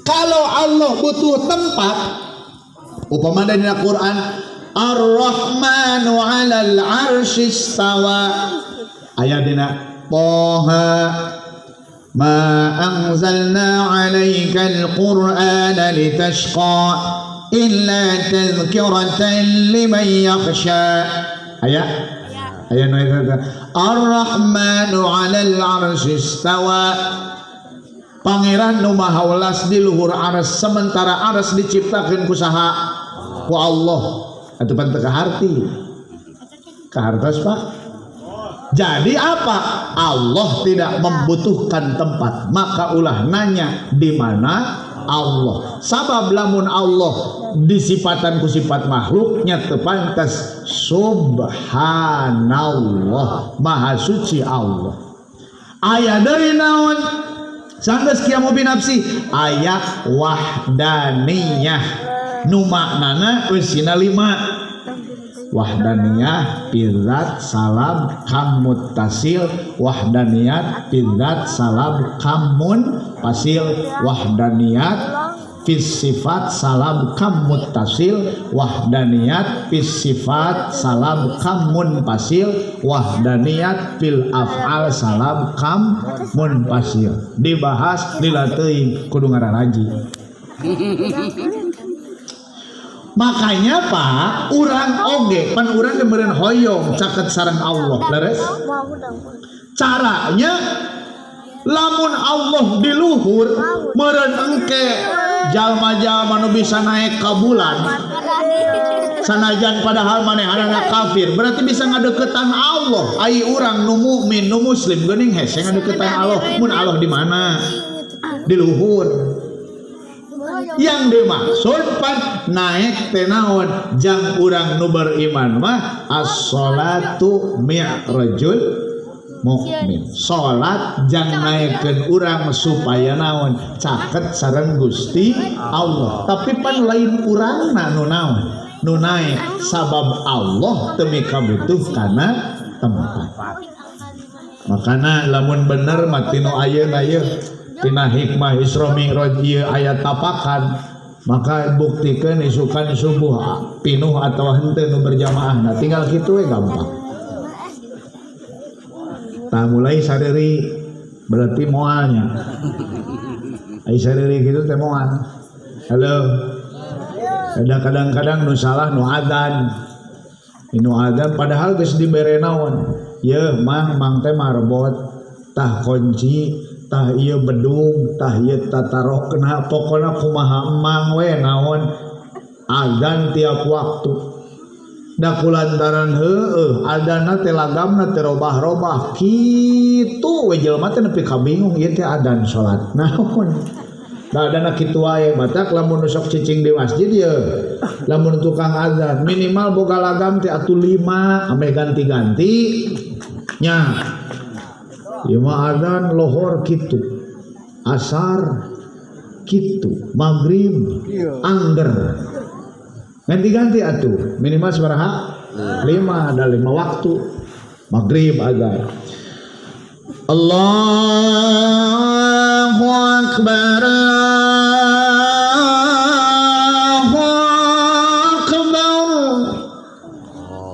Kalau Allah butuh tempat, upama dari Al-Quran, Ar-Rahmanu 'alal 'arsy istawa. Aya dina Toha ma anzalna 'alaikal Qur'ana litashqa illa tadhkiratan liman yakhsha. Aya aya nu eta Ar-Rahmanu 'alal 'arsy istawa. Pangeran nu maha welas di luhur aras, sementara aras diciptakeun ku saha? Ku Allah. Atuh pan teu kaharti. Kahartos Pak. Jadi apa? Allah tidak membutuhkan tempat. Maka ulah nanya di mana Allah. Sabab lamun Allah disipatan ku sifat makhluknya teu pantas. Subhanallah, maha suci Allah. Aya deui naon? Sanggeus kiamu binafsi aya wahdaniyah. Nu maknana eusina lima. Wahdaniyah bidzat salab kam muttasil, wahdaniyat bidzat salab kamun fasil, wahdaniyat fis sifat salab kam muttasil, wahdaniyat fis sifat salab kamun fasil, wahdaniyat fil af'al salab kam munfasil. Dibahas lila teuing kudu ngararaji. Makanya Pak, urang oge pan urang ge meureun hoyong caket sareng Allah, leres? Caranya lamun Allah di luhur meureun engke jalma-jalma nu bisa naik ka bulan sanajan padahal manehanana kafir, berarti bisa ngadeukeutan Allah. Ai urang nu mukmin nu muslim geuning hese ngadeukeutan Allah. Mun Allah di mana? Di luhur. Yang dimaksud pan naik teh naon? Jang urang nu beriman mah as-sholatu mi'rajul mukmin. Salat jang naikkeun urang supaya naon? Caket sareng Gusti Allah. Tapi pan lain urangna nu naon? Nu naik sabab Allah teu mikabutuh kana tempat. Makana lamun bener mah tinu ayeuna ieu tina hikmah Isra Mi'raj ieu aya tapakan, maka buktikeun isukan subuh pinuh atau henteu nu berjamaah. Nah tinggal kitu we gampang. Tah mulai sareri berarti moalnya. Ai sareri kitu teh moal. Halo. Ada kadang-kadang nu salah nu adzan. Nu adzan padahal geus dibere naon? Yeuh mang mang teh marbot, tah kunci, tah ieu bedung, tah ieu tatarokna, pokona kumaha emang we naon adzan tiap waktu. Da kulantaran heueuh adzanna teh lagamna teh robah-robah kitu we jelema teh nepi ka bingung ieu teh adzan salat naon. Da adana kitu wae batak lamun sok cicing di masjid ye lamun tukang adzan minimal boga lagam teh atuh 5 ame ganti-ganti nya. Ieu mah adzan lohor kitu, asar kitu, maghrib angger. Ganti-ganti atuh minimal sabaraha? 5, ada 5 waktu. Maghrib adzan. Allahu akbar, Allahu akbar.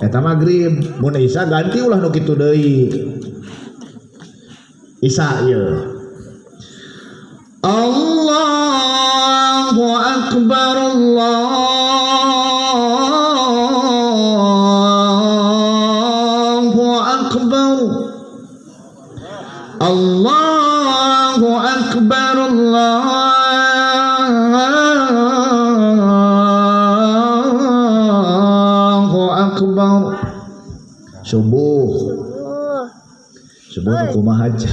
Eta maghrib, mun isya ganti ulah nu kitu deui. Isya ieu. Allahu akbar, Allahu akbar, Allahu akbar, Allahu akbar. Subuh. Subuh nu kumaha aja.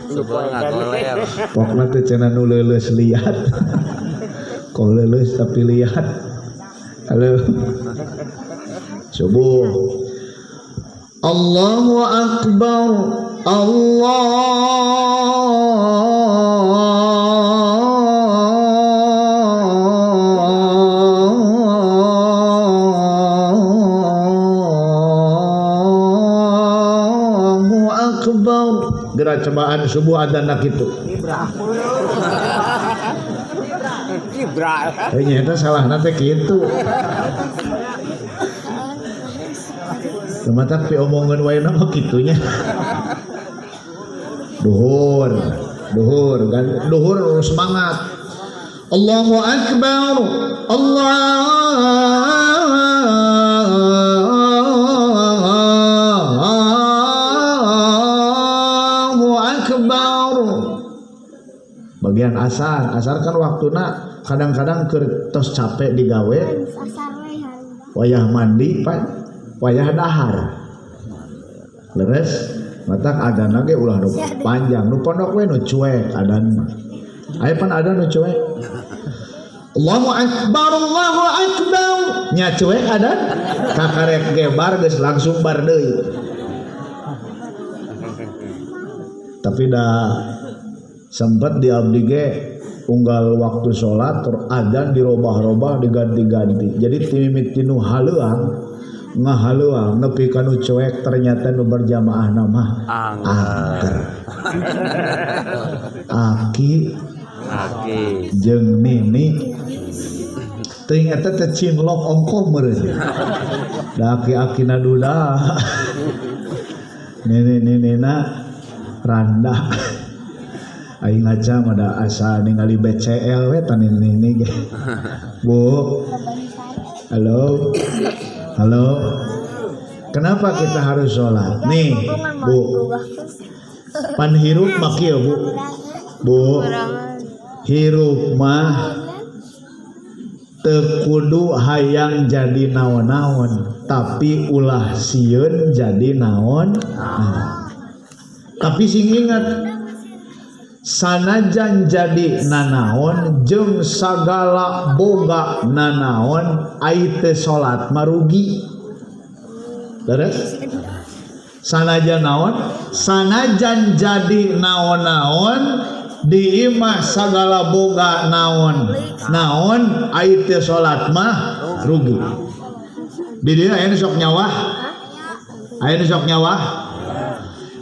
Subuh ngagoler. Pokna teh cenah nu leuleus liat. Kok leuleus tapi liat. Halo. Subuh. Allahu akbar, Allahu akbar. Geura Kira-kira cobaan subuh adzan kitu. Ibra. Nya eta salahna teh kitu. Matak piomongan wae na mah kitunya. Duhur, duhur, kan duhur semangat. Allahu akbar, Allahu akbar. Bagian asar, asar kan waktuna kadang-kadang keur tos capek digawe. Wayah mandi, Pak. Wayah dahar. Leres, matak adan ge ulah nu panjang, nu pondok we nu cuek adan mah. Aya pan adan nu cuek. Allahu akbar, Allahu akbar. Nya cuek adan, kakarek gebar geus langsung bar deui. Tapi dah sempat di abdi ge unggal waktu salat adan dirobah-robah diganti-ganti. Jadi timimit tinu haleuang ngahaluang nepi ka nu cuek ternyata nu berjamaah nama angker. Aki aki jeung nini teuing eta teh cinlok ongkoh meureun. Da aki-akina duda. Nini-ninina randa. Aing ngaca mah da asa ningali BCL we ta nini ge. Bu. Halo. Halo, kenapa kita harus sholat? Nih, Bu, pan hirup mah kieu, Bu. Bu, hirup mah teu kudu hayang jadi naon-naon, tapi ulah sieun jadi naon. Nah. Tapi sing ingat, sanajan jadi nanaon jeung sagala boga nanaon ai teu salat marugi. Terus sanajan naon, sanajan jadi naon-naon di imah sagala boga naon naon ai teu salat mah rugi. Di dieu aya nu sok nyawah, aya nu sok nyawah.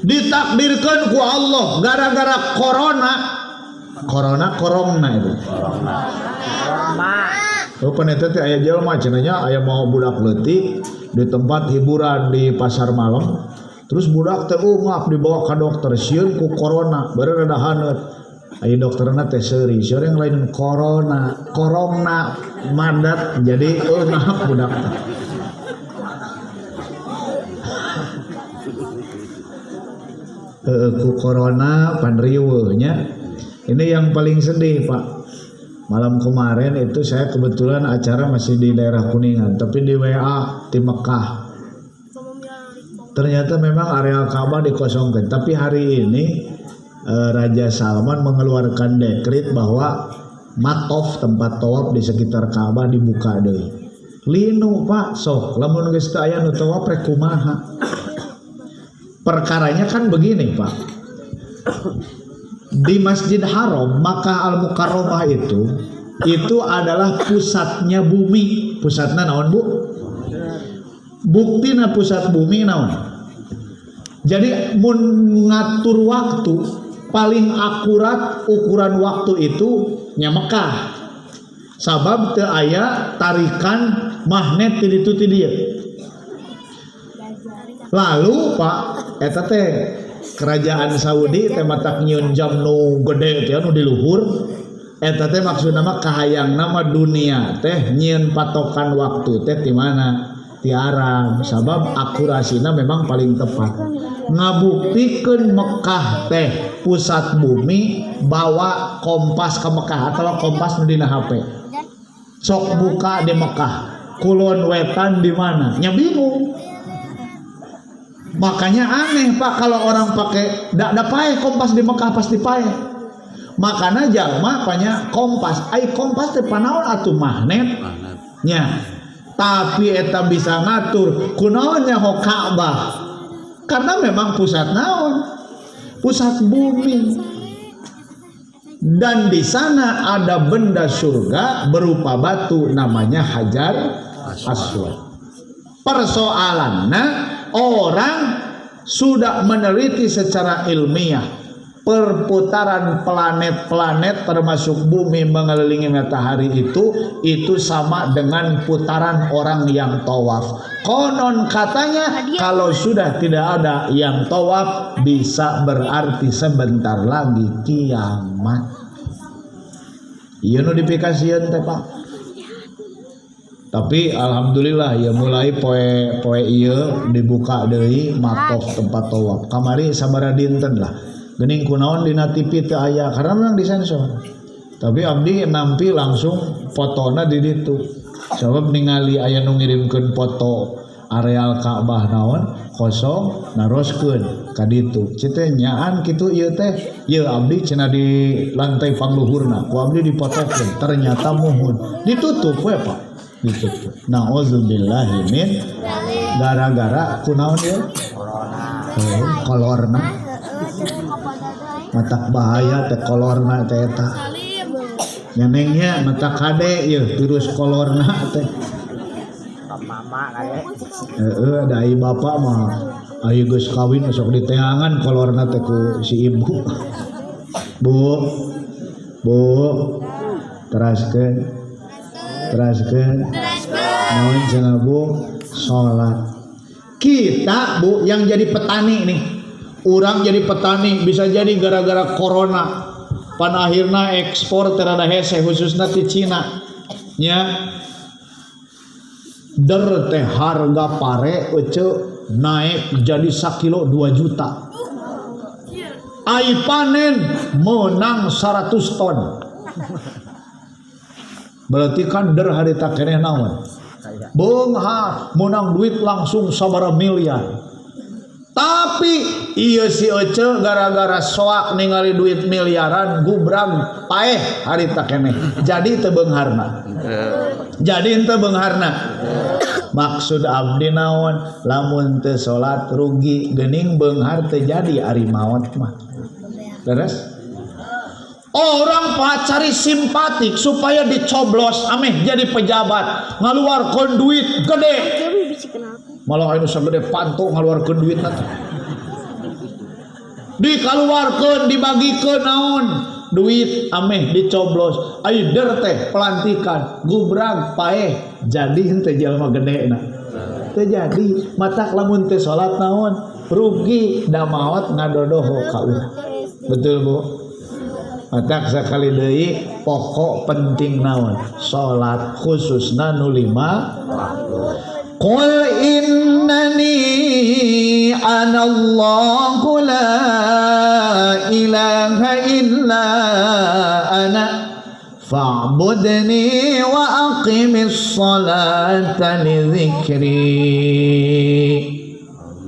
Ditakdirkan ku Allah gara-gara corona, corona corona itu. Oh paneta teh aya jelema cenah nya aya mau budak leutik di tempat hiburan di pasar malam, terus budak teh ungap dibawa ka dokter sieun ku corona, beureun rada haneut. Aya dokterna teh seuri, seuri yang lain corona, corona mandat jadi ungap budak teh. Ku corona pan riweuh nya. Ini yang paling sedih, Pak. Malam kemarin itu saya kebetulan acara masih di daerah Kuningan, tapi di WA di Mekah. Ternyata memang areal Ka'bah dikosongkan. Tapi hari ini Raja Salman mengeluarkan dekret bahwa matof tempat tawaf di sekitar Ka'bah dibuka deui. Linu, Pak, sok lamun geus teu aya nu tawaf rek kumaha. Perkaranya kan begini, Pak. Di Masjid Haram, Makkah Al-Mukarramah itu adalah pusatnya bumi. Pusatnya naon, Bu? Buktina pusat bumi naon? Jadi mun ngatur waktu paling akurat ukuran waktu itu nya Mekah. Sabab teu aya tarikan magnet ti ditu ti dieu. Lalu Pak, eta teh kerajaan Saudi teh matak nyieun jam nu gede teh nu di luhur. Eta teh maksudna mah kahayangna mah dunia teh nyieun patokan waktu teh di mana? Di Arab. Sabab akurasina memang paling tepat. Ngabuktikeun Mekah teh pusat bumi, bawa kompas ke Mekah atau kompas nu dina HP. Sok buka di Mekah, kulon wetan di mana? Nya bingung. Makanya aneh Pak kalau orang pakai dak pae kompas di Mekah pasti pae. Makanya jalma banyak kompas. Ai kompas teh panaon atuh magnet. Nya. Tapi eta bisa ngatur kunaon nyaho Ka'bah. Karena memang pusat naon? Pusat bumi. Dan di sana ada benda surga berupa batu namanya Hajar Aswad. Persoalannya orang sudah meneliti secara ilmiah Perputaran planet-planet termasuk bumi mengelilingi matahari itu sama dengan putaran orang yang tawaf. Konon katanya kalau sudah tidak ada yang tawaf bisa berarti sebentar lagi kiamat. Ieu nu dipikasieun teh Pak. Tapi alhamdulillah ya mulai poe poe ieu dibuka deui matof tempat tawaf. Kamari sabaraha dinten lah. Gening kunaon dina TV teu aya karena memang disensor. Tapi abdi nampi langsung fotona di ditu. Sebab ningali aya nu ngirimkeun foto areal Ka'bah naon kosong naroskeun ka ditu. Ceu teh nyaan kitu ieu teh. Ieu abdi cenah di lantai pangluhurna ku abdi dipotokeun. Ternyata muhun ditutup we Pak. Ditutup. Nauzubillahi min gara-gara kunaon ieu? Corona. Kolorna. Matak bahaya teh kolorna teh eta. Nyenengnya mata kade ieu virus kolorna teh. Mama kade. Heeh, da ai bapak mah aya geus kawin sok diteangan kolorna teh ku si ibu. Bu. Bu. Teraskeun. Teraskeun. Naon cenah Bu? Salat. Kita Bu yang jadi petani nih. Urang jadi petani bisa jadi gara-gara corona pan akhirna ekspor terada hese khususna ti Cina nya der teh harga pare ece naik jadi sakilo 2 juta. Ai panen menang 100 ton. Berarti kan der harita keneh naon beunghar menang duit langsung sabaraha miliar. Tapi iya si Ece gara-gara soak ningali duit miliaran gubrag paeh harita keneh. Jadi teu beungharna. Jadi teu beungharna. Maksud abdi naon lamun teu salat rugi geuning beunghar teu jadi ari maot mah. Terus orang Pak cari simpatik supaya dicoblos ameh jadi pejabat ngaluarkeun duit gede. Malah anu sagede panto ngaluarkeun duit teh. Dikaluarkeun dibagikeun naon duit ameh dicoblos. Ai der teh pelantikan gubrag paeh jadi henteu jelema gedena. Teu jadi matak lamun teu salat naon rugi da maot ngadodoho ka urang. Betul Bu? Matak sakali deui pokok penting naon salat khususna nu 5 waktu. Qul innani anallahu la ilaha illa ana fa'budni wa aqimis salata li dzikri.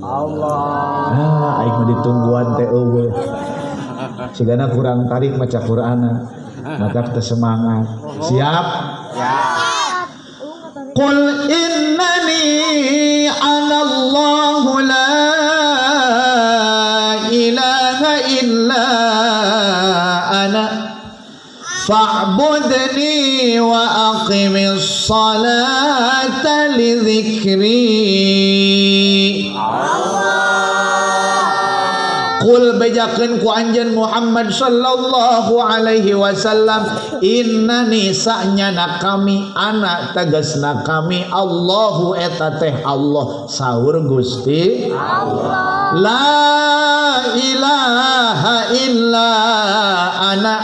Allah. Ah, aing mah ditungguan teh eueuh. Sigana kurang tarik maca Qur'ana. Matak teu semangat. Siap? Siap. Qul innani anallahu la ilaha illa ana fa'budni wa aqimis salata li dzikri. Qul bejakeun ku anjeun Muhammad sallallahu alaihi wasallam innani sanyana kami ana tegasna kami Allahu eta teh Allah saur Gusti Allah la ilaha illa ana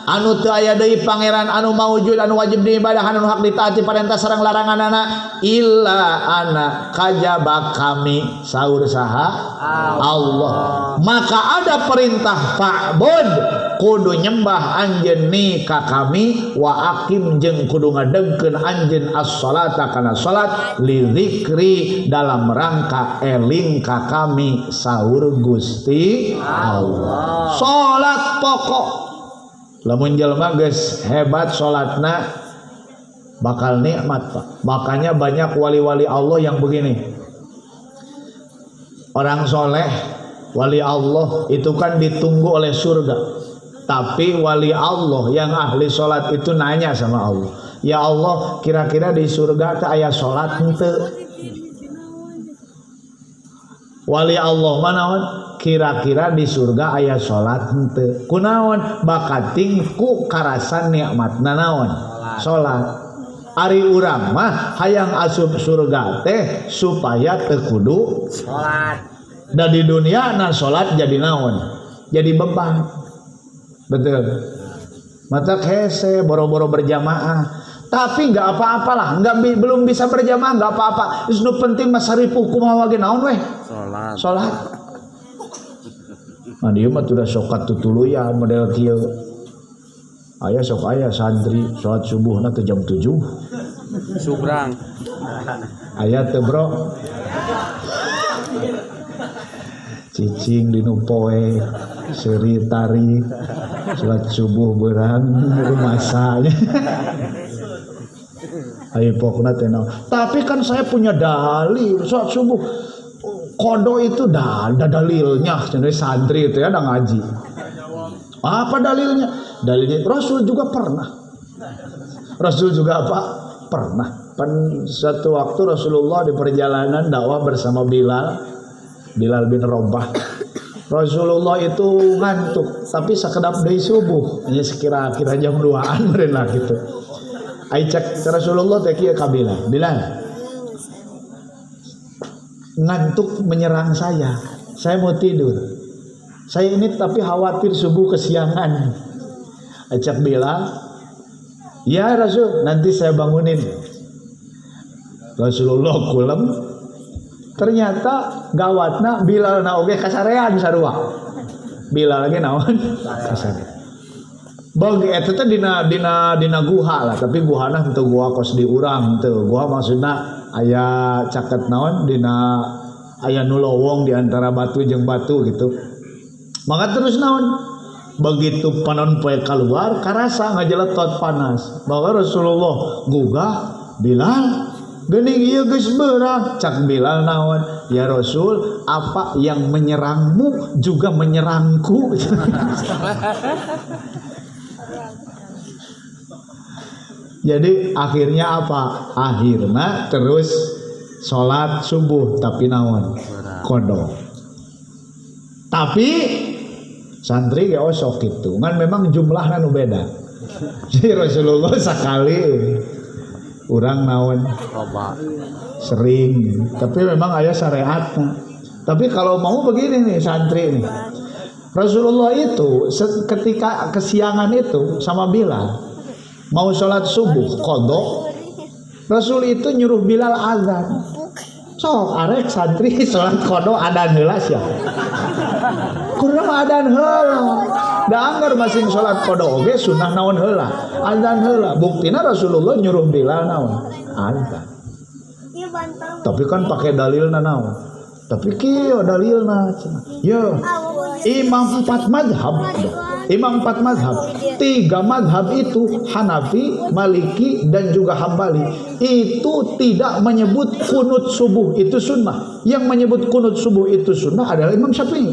anu teu aya deui pangeran anu maujud anu wajib diibadah anu hak ditaati parentah sareng laranganana illa ana kajaba kami saur saha Allah. Maka ada perintah fa'bud kudu nyembah anjeun ni ka kami wa aqim jeung kudu ngadegkeun anjeun as-salata kana salat li dzikri dalam rangka eling ka kami saur Gusti Allah. Salat pokok lamun jelema geus hebat salatna bakal nikmat Pak. Makanya banyak wali-wali Allah yang begini. Orang soleh, wali Allah itu kan ditunggu oleh surga. Tapi wali Allah yang ahli salat itu nanya sama Allah, ya Allah kira-kira di surga teh aya salat henteu? Wali Allah mah naon? Kira-kira di surga aya salat henteu. Kunaon? Bakating ku karasan nikmatna naon? Salat. Ari urang mah hayang asup surga teh supaya teu kudu salat. Da di dunia na salat jadi naon? Jadi beban. Betul. Mata hese boro-boro berjamaah. Tapi enggak apa-apalah, enggak belum bisa berjamaah enggak apa-apa. Geus nu penting mah saripuh kumaha ge naon weh? Salat. Salat. Nah dieu mah sudah sokat tutuluyan model kieu. Aya sok aya santri salat subuhna teh jam 7. Subrang. Aya teu bro? Cicing di nu poe, seuri tarik, salat subuh beurang rumasanya. Ayo pokoknya tenang. Tapi kan saya punya dalil salat subuh kodo itu ada dalilnya. Jadi santri itu ya ada ngaji. Apa dalilnya? Dalilnya Rasul juga pernah. Rasul juga apa? Pernah. Satu waktu Rasulullah di perjalanan dakwah bersama Bilal, Bilal bin Rabah. Rasulullah itu ngantuk, tapi sakedap deui subuh, hanya sekira-kira jam 2-an meureun lah gitu. Ai cek Rasulullah teh kieu ka Bilal, Bilal, ngantuk menyerang saya mau tidur. Saya ini tapi khawatir subuh kesiangan. Ai cek Bilal, ya Rasul, nanti saya bangunin. Rasulullah kulem, ternyata gawatna Bilal na oge kasarean sarua. Bilal ge naon? Kasarean. Bagi eta teh dina dina dina guha lah, tapi guhana henteu guha kos di urang henteu. Guha maksudna aya caket naon dina aya nu lowong di antara batu jeung batu gitu. Maka terus naon? Begitu panon poe keluar karasa ngajeletot panas. Maka Rasulullah gugah Bilal, geuning ieu geus beurang. Cak Bilal naon? Ya Rasul, apa yang menyerangmu juga menyerangku. Jadi akhirnya apa? Akhirnya terus sholat subuh tapi naon? Kodo. Tapi santri ge osok gitu. Ngan memang jumlahna nu beda. Jadi Rasulullah sekali urang naon? Sering. Tapi memang aya syariatna. Tapi kalau mau begini nih santri nih. Rasulullah itu ketika kesiangan itu sama Bilal mau sholat subuh kodok, Rasul itu nyuruh Bilal azan. Sok arek santri sholat kodok adan heula sia. Kurang adan heula. Da anggar masing sholat kodok oge sunah naon heula. Azan heula. Buktina Rasulullah nyuruh Bilal naon? Azan. Tapi kan pakai dalilna naon? Tapi kieu dalilna cenah. Ye, imam 4 mazhab. Imam 4 mazhab, 3 mazhab itu Hanafi, Maliki, dan juga Hambali itu tidak menyebut kunut subuh itu sunnah. Yang menyebut kunut subuh itu sunnah adalah Imam Syafi'i.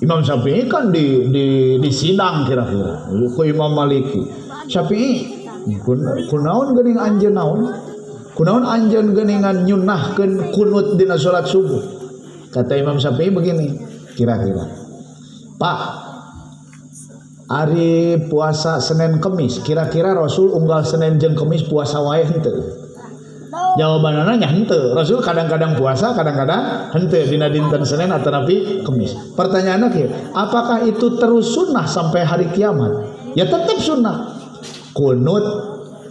Imam Syafi'i kan di sidang kira-kira ku Imam Maliki. Syafi'i kunaon geuning anjeun naon? Kunaon anjeun geuningan nyunahkeun kunut dina salat subuh? Kata Imam Syafi'i begini kira-kira. Pak, hari puasa Senin Kemis, kira-kira Rasul unggal Senin jeung Kemis puasa wae henteu? Jawabanana nya henteu. Rasul kadang-kadang puasa, kadang-kadang henteu dina dinten Senin atanapi Kemis. Pertanyaanna kieu, apakah itu terus sunnah sampai hari kiamat? Ya tetap sunnah. Kunut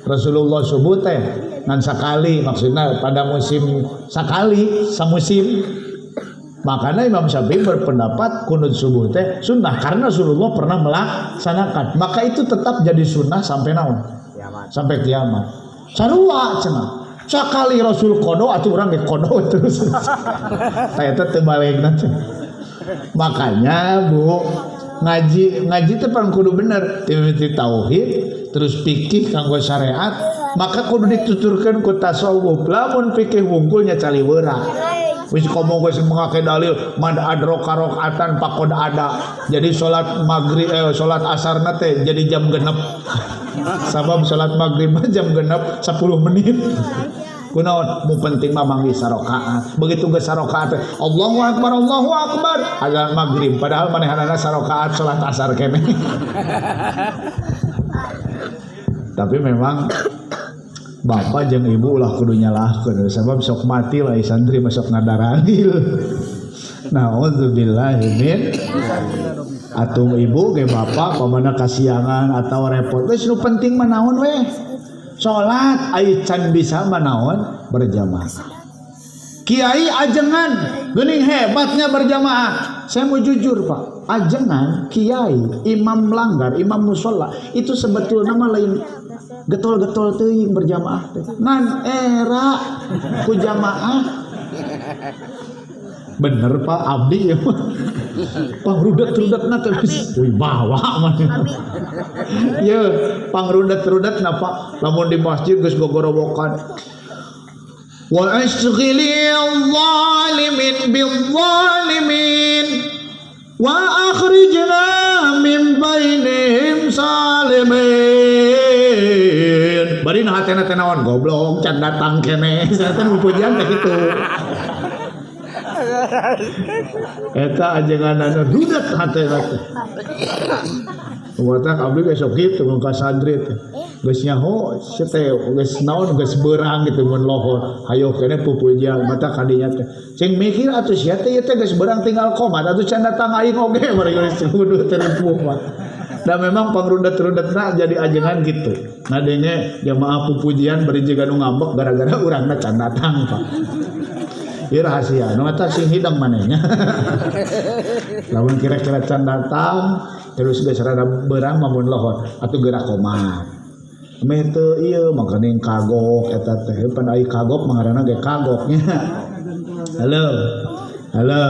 Rasulullah subuh teh ngan sakali, maksudnya pada musim sakali, samusim. Makanya Imam Syafi'i berpendapat kunut subuh teh sunnah karena Rasulullah pernah melaksanakan. Maka itu tetap jadi sunnah sampai naon? Kiamat. Sampai kiamat. Sarua cenah. Sakali Rasul kodo atuh urang ge kodo terus. Tah eta teu balegna teh. Makanya Bu, ngaji ngaji teh pan kudu bener, ti tauhid terus fikih kanggo syariat, maka kudu dituturkeun ku tasawuf. Lamun fikih wungkulnya caliweura. Wis komo geus mengake dalil man adroka rakaatan pakod ada. Jadi salat maghrib salat asarna teh jadi jam genep. Sabab salat maghrib mah jam genep 10 menit. Kunaon? Mu penting mah manggih sarakaat. Begitu geus sarakaat teh Allahu akbar Allahu akbar azan maghrib padahal manehanana sarakaat salat asar keneh. Tapi memang bapak jeung ibu ulah kudu nyalahkeun sebab sok mati lah santri masuk ngadarangil. Nauzubillahi min atum ibu ge bapak pamana kasiangan atau repot geus nu penting mah naon weh salat ai can bisa mah naon berjamaah. Kiai ajengan geuning hebatnya berjamaah. Saya mau jujur Pak, ajengan kiai imam langgar imam musholla itu sebetulnya mah lain getol-getol teuing berjamaah teh. Ngan era ku jamaah. Bener Pak abdi ya mah. Pangrudet-rudetna teh wibawa mah. Ye, pangrudet-rudetna Pak, lamun di masjid geus gogorowokan. Wa asghili adh-dhalimin bil-dhalimin wa akhrijna min bainihim salimin. Bari na hatena teh naon goblok can datang keneh. Saya teh pujian teh kitu. Eta ajenganana rudet hatena teh. Watak abdi geus sok kitu mun ka santri teh. Geus nyaho sia teh geus naon geus beurang gitu mun lohor. Hayo keneh pupujian mata kadinya teh. Cing mikir atuh sia teh ieu teh geus beurang tinggal komat atuh can datang aing oge bari geus kudu teh ripuh mah. Dan memang pangrudet-rudetna jadi ajengan gitu. Ngadenge jamaah pupujian bari jiga nu ngambek gara-gara urangna can datang Pak. Ieu rahasia, nu eta sing hidang manehnya. Lamun kira-kira can datang terus geus rada beurang mah mun lohor atuh geura komat. Meh teu ieu makaning kagok eta teh pan ai kagok mah ngaranna ge kagok nya. Halo. Halo.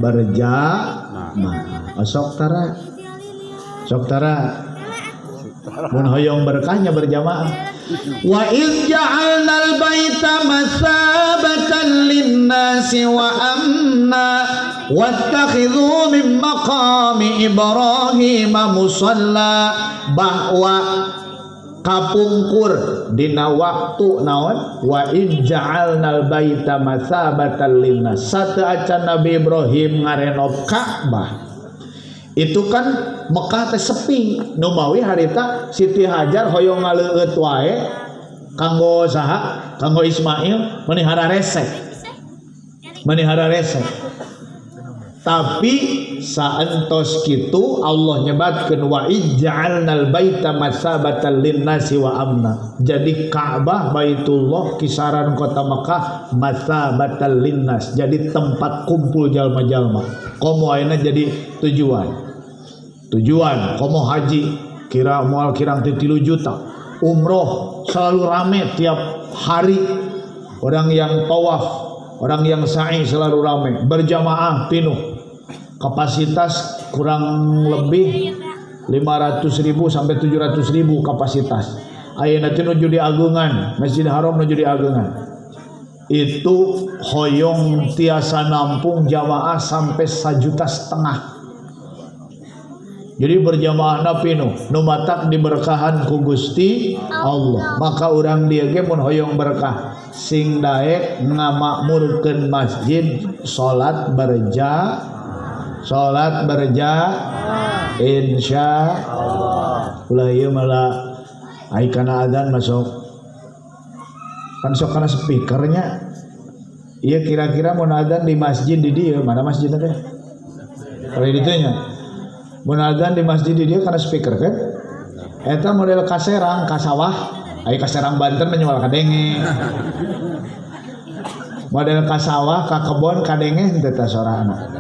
Berjamaah. Sok tara. Sok tara. Mun hoyong berkahnya berjamaah. Wa iz ja'alnal baita masabatan lin-nasi wa amna wattakhidhu min maqami Ibrahim musalla. Bahwa kapungkur dina waktu naon wa iz ja'alnal baita masabatan lin-nas. Sateu acan Nabi Ibrahim ngarenov Ka'bah. Itu kan Mekah teh sepi. Nu mawi harita Siti Hajar hoyong ngaleueut wae kanggo saha? Kanggo Ismail menihara resek. Menihara resek. Tapi saentos kitu Allah nyebatkeun wa ij'alnal baita masabatan linnasi wa amna. Jadi Ka'bah Baitullah kisaran kota Mekah masabatan linnas. Jadi tempat kumpul jalma-jalma. Komo ayeuna jadi tujuan. Tujuan komo haji kira moal kirang 3 juta. Umroh selalu rame tiap hari. Orang yang tawaf, orang yang sa'i selalu rame, berjamaah pinuh. Kapasitas kurang lebih 500.000 sampai 700.000 kapasitas. Ayeuna teh nuju diageungan, Masjid Haram nuju diageungan. Itu hoyong tiasa nampung jamaah sampai 1,5 juta. Jadi berjamaahna pinuh, nu matak diberkahan ku Gusti Allah. Maka urang dieu ge mun hoyong berkah sing daek ngamakmurkeun masjid, salat berjamaah, salat berjamaah insya Allah. Ulah ieu malah ai kana adzan masuk kan sok kana speakernya. Ieu kira-kira mun adzan di masjid di dieu, mana masjidna teh? Kalau di dieu nya. Mun adzan di masjid di dieu kana speaker kan? Eta model kaserang, kasawah, ai kaserang Banten mah nyual kadenge. Model kasawah, ka kebon kadenge henteu teh sorana.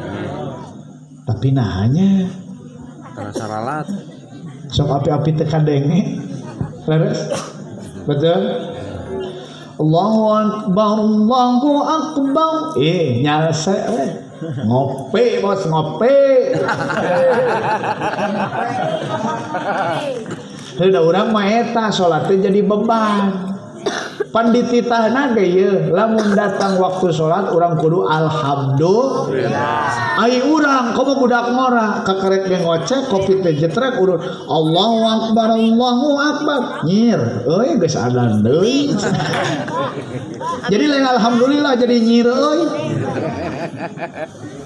Tapi nahanya karena saralat. Sok api-api teh kadenge. Leres? Betul? Allahu akbar, Allahu akbar. Nyalse we. Ngopi bos, ngopi. Udah urang mah eta salat teh jadi beban. Pan dititahna ge ieu lamun datang waktu salat urang kudu alhamdulillah. Ai urang komo budak ngora kakarek ge ngoceh kopi teh jetrek urut Allahu akbar Allahu akbar nyir euy geus adzan deui. Jadi lain alhamdulillah jadi nyir euy.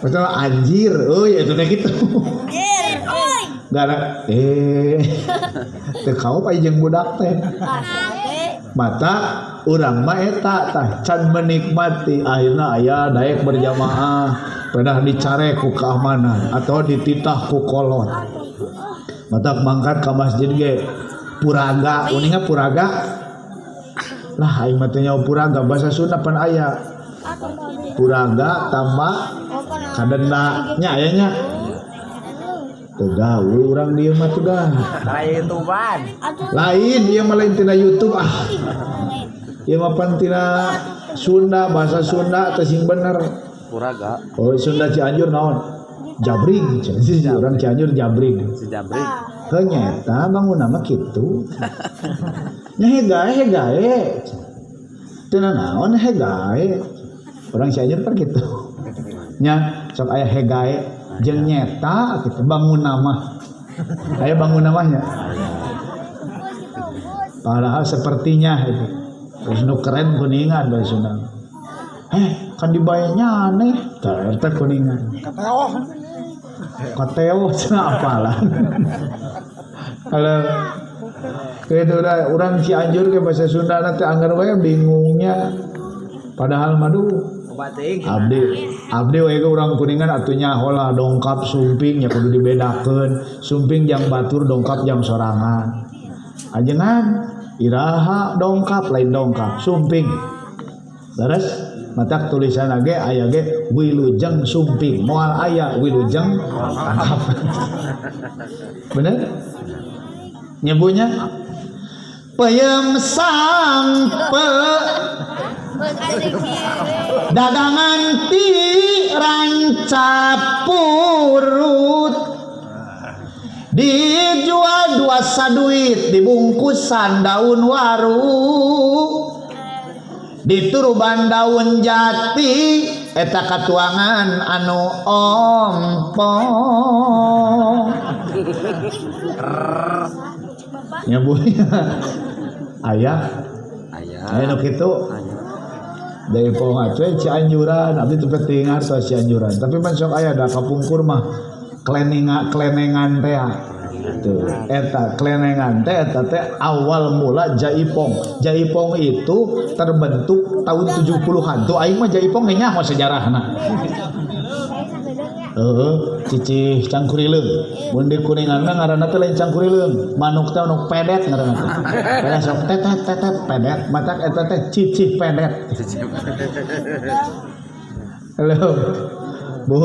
Betul anjir euy eta teh kitu. Anjir euy. Gara teu kaop aya jeung budak teh. Mata urang mah eta tah can menikmati akhirna aya daek berjamaah pedah dicarek ku keamanan atau dititah ku kolot. Matak mangkat ka masjid ge puraga uninga puraga lah aing mah teh nyaho puraga bahasa Sunda pan aya puraga tambah kadenda nya aya nya teu gaul urang dieu mah teu dah. Lain YouTubean. Lain ieu mah lain tina YouTube ah. Ieu mah pan tina Sunda bahasa Sunda teh sing bener. Puraga. Oh Sunda Cianjur naon? Jabring. Urang Cianjur jabring. Si jabring. Heuh nyeta bangunna mah kitu. Nya hegae hegae. Teu naon hegae. Urang Cianjur kan kitu. Nya sok aya hegae jeung nyeta gitu bangun nama aya bangun namanya padahal sepertinya itu terus nu keren kuningan dari Sunda kan dibayarnya aneh teh kuningan kateo cenah apalah kalau gitu udah urang Cianjur ke bahasa Sunda nanti anggar we bingungnya padahal madu abdi we ge urang Kuningan atuh nyaho lah dongkap sumping nya kudu dibedakeun sumping jang batur dongkap jang sorangan ajengan iraha dongkap lain dongkap sumping leres matak tulisan ge aya ge wilujeng sumping moal aya wilujeng tangkap bener nyebunya peyem sampe dagangan ti rancapurut dijual dua saduit dibungkusan daun waru dituruban daun jati eta katuangan anu ompong nyebunya ayah aya nu kitu dari pohon aceh Cianjuran abdi teu pentingan soal Cianjuran tapi pan sok aya da kapungkur mah klenengan teh tuh eta klenengan teh eta teh awal mula Jaipong. Jaipong itu terbentuk tahun 70-an tuh aing mah Jaipong ge nyaho sejarahna. Heeh, cicih cangkurileung. Mun di Kuningan mah ngaranna teh lain cangkurileung, manuk teh manuk pedet ngaranna teh. Pedet sok tetet tetet pedet, matak eta teh cicih pedet. Halo. Bu.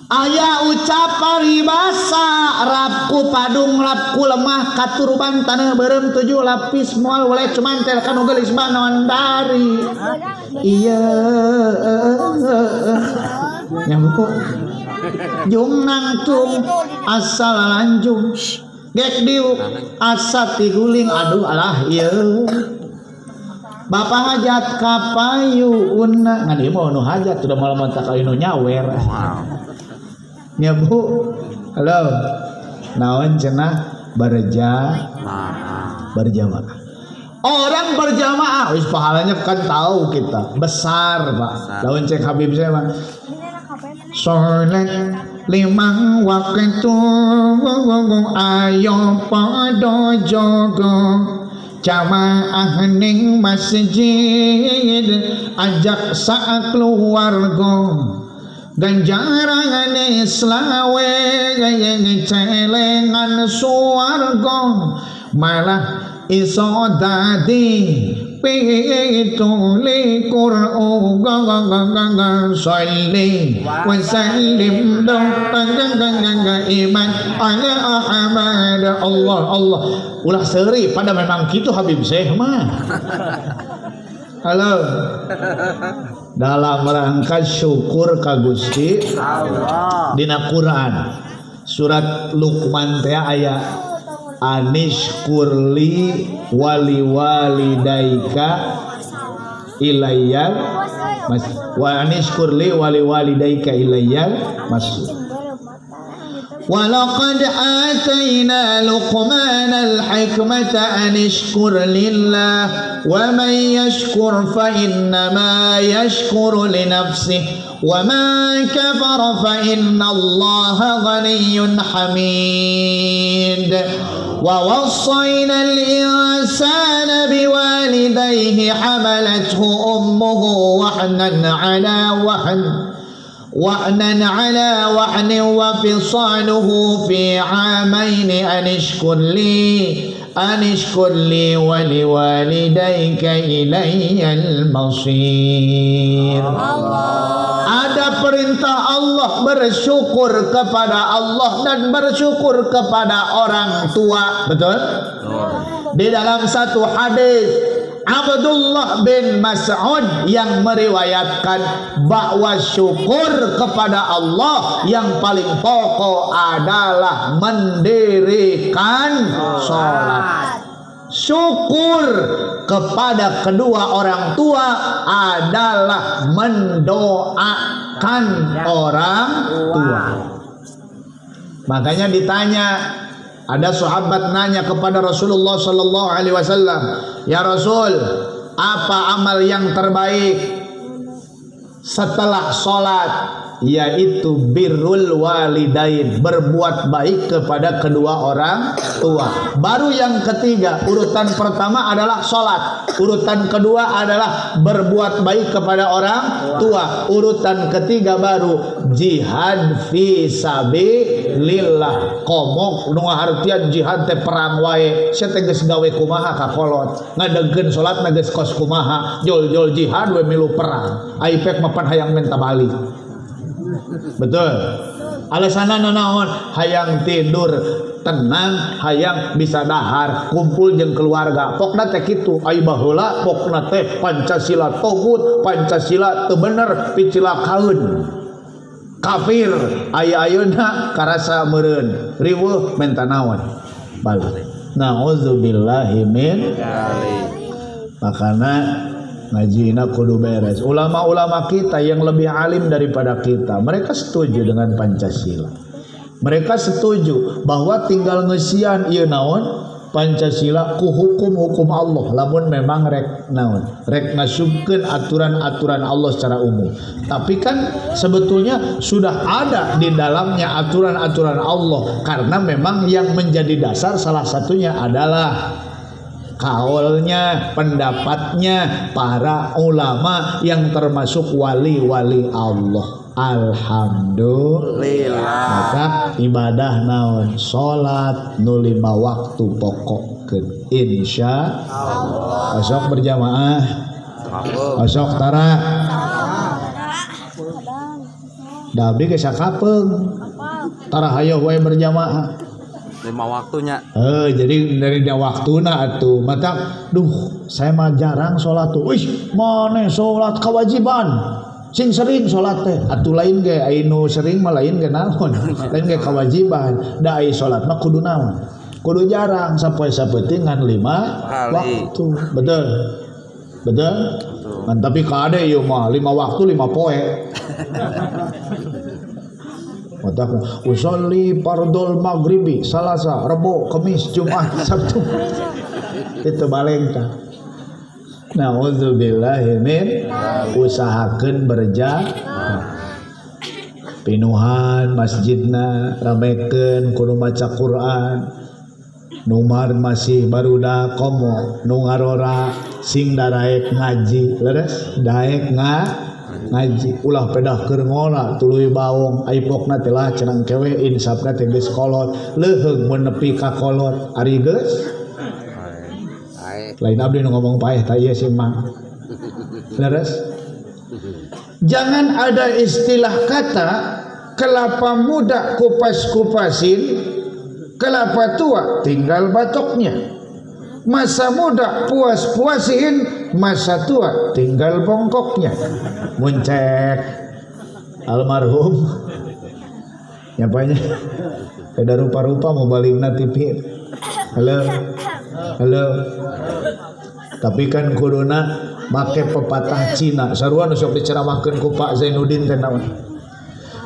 Aya ucap paribasa rapku padung rapku lemah katuruban tanah berem 7 lapis moal weleh cumantel kanu geulis manondari. Iya. Nyambuk jung nangtung asal lanjung gek diuk asa tiguling aduh alah ieu bapak hajat kapayuuna ngan ieu mah nu hajat udah malam tak anu nyawer nya Bu halo naon cenah berjamaah orang berjamaah wis pahalanya kan tahu kita besar Pak lawan cek Habib saya mah sholat 5 waktu ayo padha jaga jamaah ning masjid ajak sak keluarga ganjarane selawe celengan swarga malah iso dadi 27 uga sholli wa sallim iman ala Ahmad. Allah Allah ulah seuri pada memang kitu Habib Syekh mah. Halo dalam rangka syukur ka Gusti Allah dina Quran surat Luqman teh aya Anishkurli wali walidaika ilayyal mas wa anishkurli wali walidaika ilayyal masir. Walaqad atayna Luqmanal hikmata an ishkur lillah wa man yashkur fa innama yashkuru li nafsihi wa man kafara fa innallaha ghaniyyun hamid. Wa wassayna al-insana biwalidayhi hamalathu ummuhu wahnan ala wahn وَعْنًا عَلَى وَعْنٍ وَفِصَالُهُ فِي عَامَيْنِ أَنِ اشْكُرْ لِي وَلِوَالِدَيْكَ إِلَيَّ الْمَصِيرُ. Ada perintah Allah bersyukur kepada Allah dan bersyukur kepada orang tua, betul? Di dalam satu hadis Abdullah bin Mas'ud yang meriwayatkan bahwa syukur kepada Allah yang paling pokok adalah mendirikan sholat. Syukur kepada kedua orang tua adalah mendoakan orang tua. Makanya ditanya, ada sahabat nanya kepada Rasulullah sallallahu alaihi wasallam, "Ya Rasul, apa amal yang terbaik setelah sholat?" Yaitu birrul walidain, berbuat baik kepada kedua orang tua. Baru yang ketiga, urutan pertama adalah sholat, urutan kedua adalah berbuat baik kepada orang tua, urutan ketiga baru jihad fi sabilillah. Komok nu ngahartian jihad teh perang wae, sia teh geus gawe kumaha ka kolot, ngadegkeun salat na geus kos kumaha, jol-jol jihad we milu perang. Ai pek mapan hayang menta balik. Betul. Alasanna naon? Hayang tidur tenang, hayang bisa dahar, kumpul jeung keluarga. Pokna teh kitu. Ai baheula pokna teh Pancasila togut, Pancasila teu bener, picilakaeun. Kafir aya ayeuna karasa meureun, riweuh menta naon? Balik. Nauzubillahi min dzalik. Makana ngajina kudu beres. Ulama-ulama kita yang lebih alim daripada kita, mereka setuju dengan Pancasila. Mereka setuju bahwa tinggal ngeusian ieu naon Pancasila ku hukum-hukum Allah, lamun memang rek naon, rek ngasupkeun aturan-aturan Allah secara umum. Tapi kan sebetulnya sudah ada di dalamnya aturan-aturan Allah, karena memang yang menjadi dasar salah satunya adalah kaulnya, pendapatnya para ulama yang termasuk wali-wali Allah. Alhamdulillah. Maka ibadah naon? Salat nu 5 waktu pokokkeun. Insya Allah. Osok berjamaah. Osok tara. Da abdi ge sakapeung. Tara hayoh wae berjamaah. 5 waktunya. Jadi dari dia waktuna atuh. Mata duh, saya mah jarang salat tuh. Wih, maneh salat kewajiban. Sing sering salat teh. Atuh lain ge ai nu sering mah lain ge naon. Lain ge kewajiban. Da ai salat mah kudu naon? Kudu jarang sapoe sapeuting ngan 5 waktu. Betul. Betul? Man, tapi kade ieu mah 5 waktu 5 poe. Mataku usolli fardul maghribi, Salasa, Rebo, Kamis, Jumat, Sabtu. Itu balengka. Nauzubillahi min usahakeun berjamaah. Pinuhan masjidna ramekeun kudu maca Quran. Numar masih barudak komo nu ngarora sing daraek ngaji, leres daek ngaji ulah pedah keur ngola tuluy baong ai pokna teh lah cenang kewe insafna teh geus kolot leuheung mun nepi ka kolot ari geus lain abdi nu ngomong paeh ta ieu si Mang. Leres. Jangan ada istilah kata kelapa muda kupas-kupasin, kelapa tua tinggal batoknya. Masa muda puas-puasin, masa tua tinggal bongkoknya. Muncek almarhum nyapanya beda rupa-rupa mau balingna TV. Halo. Halo. Tapi kan kuduna make pepatah Cina. Sarua nu sok diceramahkeun ku Pak Zainuddin teh naon.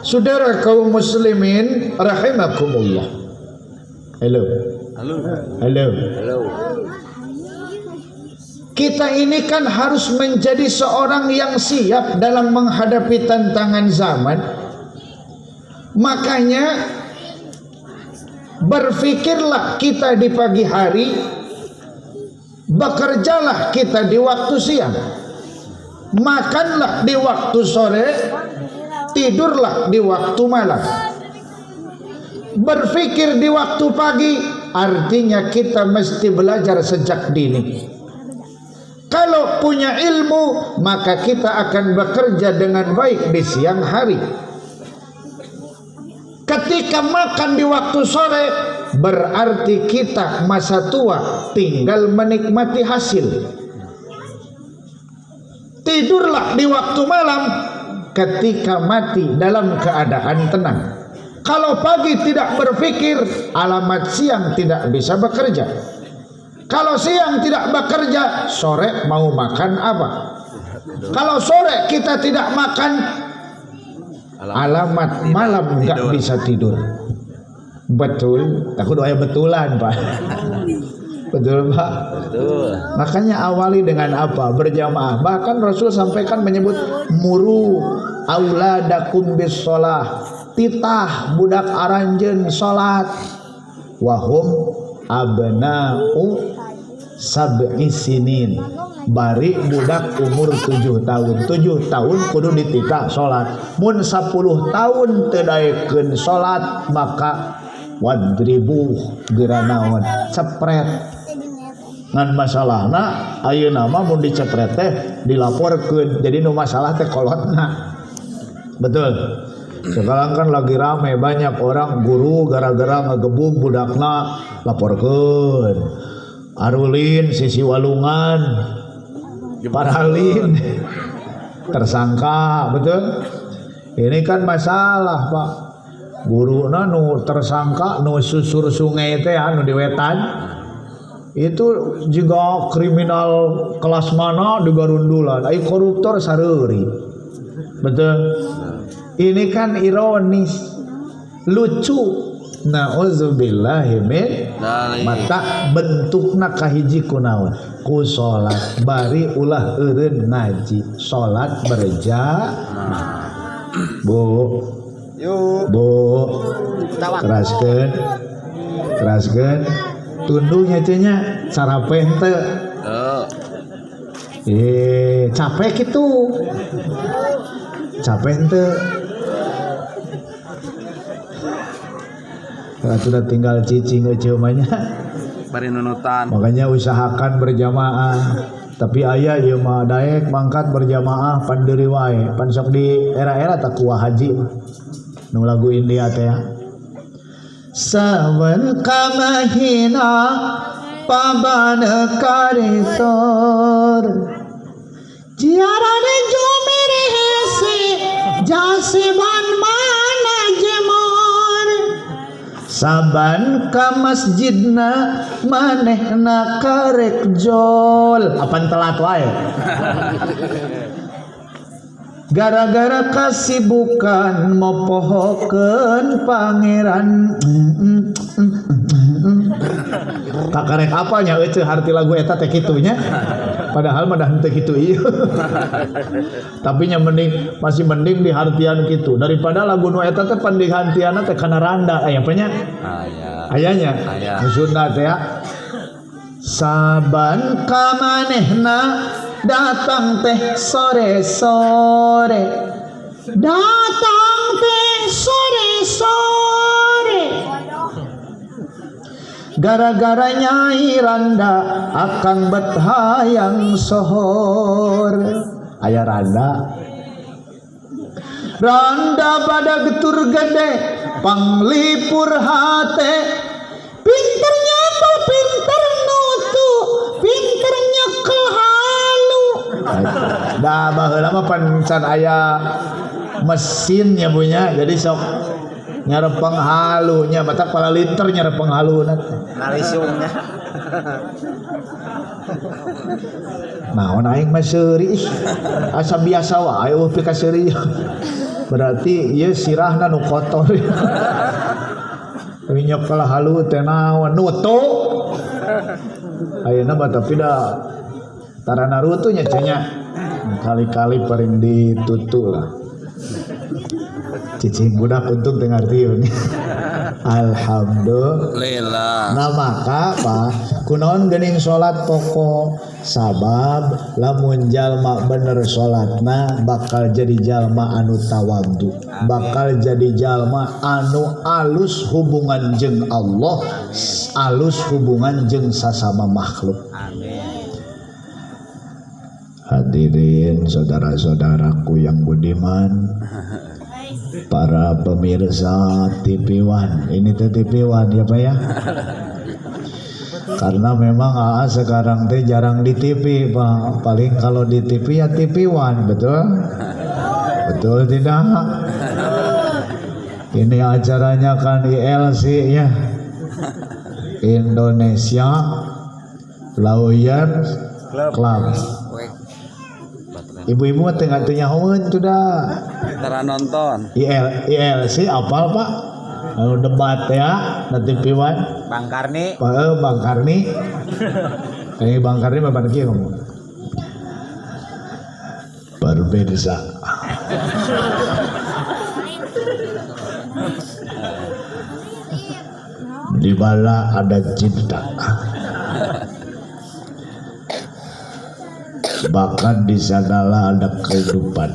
Saudara kaum muslimin rahimakumullah. Halo. Halo. Halo. Halo. Kita ini kan harus menjadi seorang yang siap dalam menghadapi tantangan zaman. Makanya berfikirlah kita di pagi hari, bekerjalah kita di waktu siang, makanlah di waktu sore, tidurlah di waktu malam. Berfikir di waktu pagi artinya kita mesti belajar sejak dini. Kalau punya ilmu, maka kita akan bekerja dengan baik di siang hari. Ketika makan di waktu sore, berarti kita masa tua tinggal menikmati hasil. Tidurlah di waktu malam ketika mati dalam keadaan tenang. Kalau pagi tidak berpikir, alamat siang tidak bisa bekerja. Kalau siang tidak bekerja, sore mau makan apa? Kalau sore kita tidak makan, alamat malam nggak bisa tidur. Betul, aku doa betulan Pak. Betul Pak. Betul. Makanya awali dengan apa? Berjamaah. Bahkan Rasul sampaikan menyebut muru auladakum bis sholah. Titah budak aranjeun salat. Wahum abna'u sab'i sinin. Bari budak umur 7 tahun. 7 tahun kudu dititah salat. Mun 10 tahun teu daekeun salat maka wadribu geura naon cepret. Ngan masalahna ayeuna mah mun dicepret teh dilaporkeun. Jadi nu masalah teh kolotna. Betul. Sekarang kan lagi rame banyak orang guru gara-gara ngegebug budakna laporkeun. Arulin sisi walungan paralin tersangka, betul? Ini kan masalah Pak. Guruna nu tersangka nu susur sungai teh anu di wetan itu juga kriminal kelas mana di garundulan, ai koruptor sareuri. Betul? Ini kan ironis, lucu. Na'udzubillahi min mata bentukna kahiji kunaon ku salat bari ulah eureun ngaji salat berjamaah. Bu, yuk Bu, keraskeun, keraskeun tunduhnya cenah sarapen teu. Capek kitu, capek teu. Sudah tinggal cicing cumanya. Bari nunutan. Makanya usahakan berjamaah. Tapi ayah ieu mah daek mangkat berjamaah pandeuri wae. Pan sok di era-era takwa haji. Nu lagu India teh. Sawan ka mahina paban kare sor. Jiara jo mere se jase ban mana jemor. Saban ka masjidna manehna karek jol. Apan telat wae. Gara-gara kasibukan mopohokeun pangeran. Kakarek apanya euceuh harti lagu eta teh kitu nya. Padahal mah dah henteu kitu ieu. Tapi nya mending masih mending dihartian kitu daripada lagu nu eta teh pan dihantianna teh kana randa aya apa nya? Aya. Ayanya. Aya. Sunda teh ya. Saban ka manehna datang teh sore-sore. Datang teh sore-sore. Gara-gara nyai randa akang bet hayang sohor. Aya randa. Randa pada getur gede panglipur hate. Pinter nyambel, pinter nutu, pinter nyekel halu. Dah baheula mah pan can aya mesinnya punya, jadi sok Nyarepeng halunya matak pala linter nyarepeng haluna teh. Narisungnya. Naon aing mah seuri ih. Asa biasa wae eueuh pikaseuri. Berarti ieu sirahna nu kotor. Nyekel halu teh naon nutu. Ayeuna mah tapi da tara naruto nya cenah. Kali-kali paling ditutu lah. Cicing budak untung teu ngartieun. Alhamdulillah. Nah maka Pak, kunaon geuning salat pokok sabab lamun jalma bener salatna bakal jadi jalma anu tawaddu, bakal jadi jalma anu alus hubungan jeung Allah, alus hubungan jeung sasama makhluk. Amin. Hadirin saudara-saudaraku yang budiman, para pemirsa TV One, ini teh TV One ya Pak ya. Karena memang AA sekarang teh jarang di TV Pak, paling kalau di TV ya TV One, betul? Betul tidak? Ini acaranya kan ILC ya, Indonesia Lawyer Club. Ibu-ibu mah teu nyahoeun tuh dah. Tara nonton. ILC apal Pak? Anu debat ya, na TV One. Bang Karni. Bang Karni. Bang Karni mah ban kieu ngomong. Berbeda. Di mana ada cinta. Bahkan di sanalah ada kehidupan.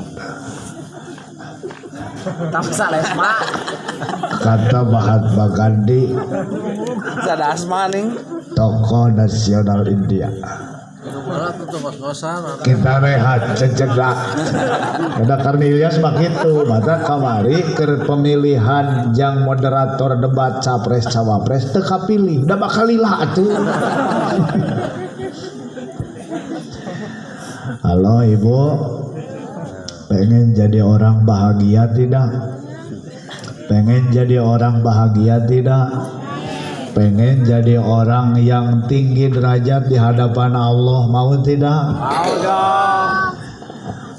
Kata Mahatma Gandhi, tokoh nasional India. Kita rehat sejenak. Ada Karni Ilyas mah kitu, mata kamari keur pemilihan jang moderator debat capres cawapres teu kapilih, da bakal lila atuh. Halo ibu, pengen jadi orang bahagia tidak? Pengen jadi orang bahagia tidak? Pengen jadi orang yang tinggi derajat di hadapan Allah, mau tidak? Mau dong.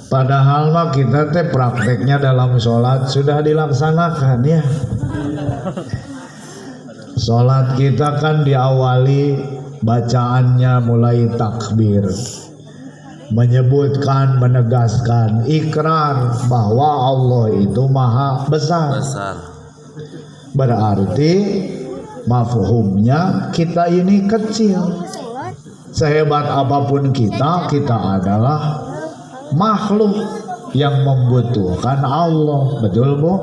Padahal mah kita teh prakteknya dalam sholat sudah dilaksanakan ya. Sholat kita kan diawali bacaannya mulai takbir, menyebutkan, menegaskan ikrar bahwa Allah itu maha besar. Berarti mafhumnya kita ini kecil. Sehebat apapun kita, kita adalah makhluk yang membutuhkan Allah. Betul Bu?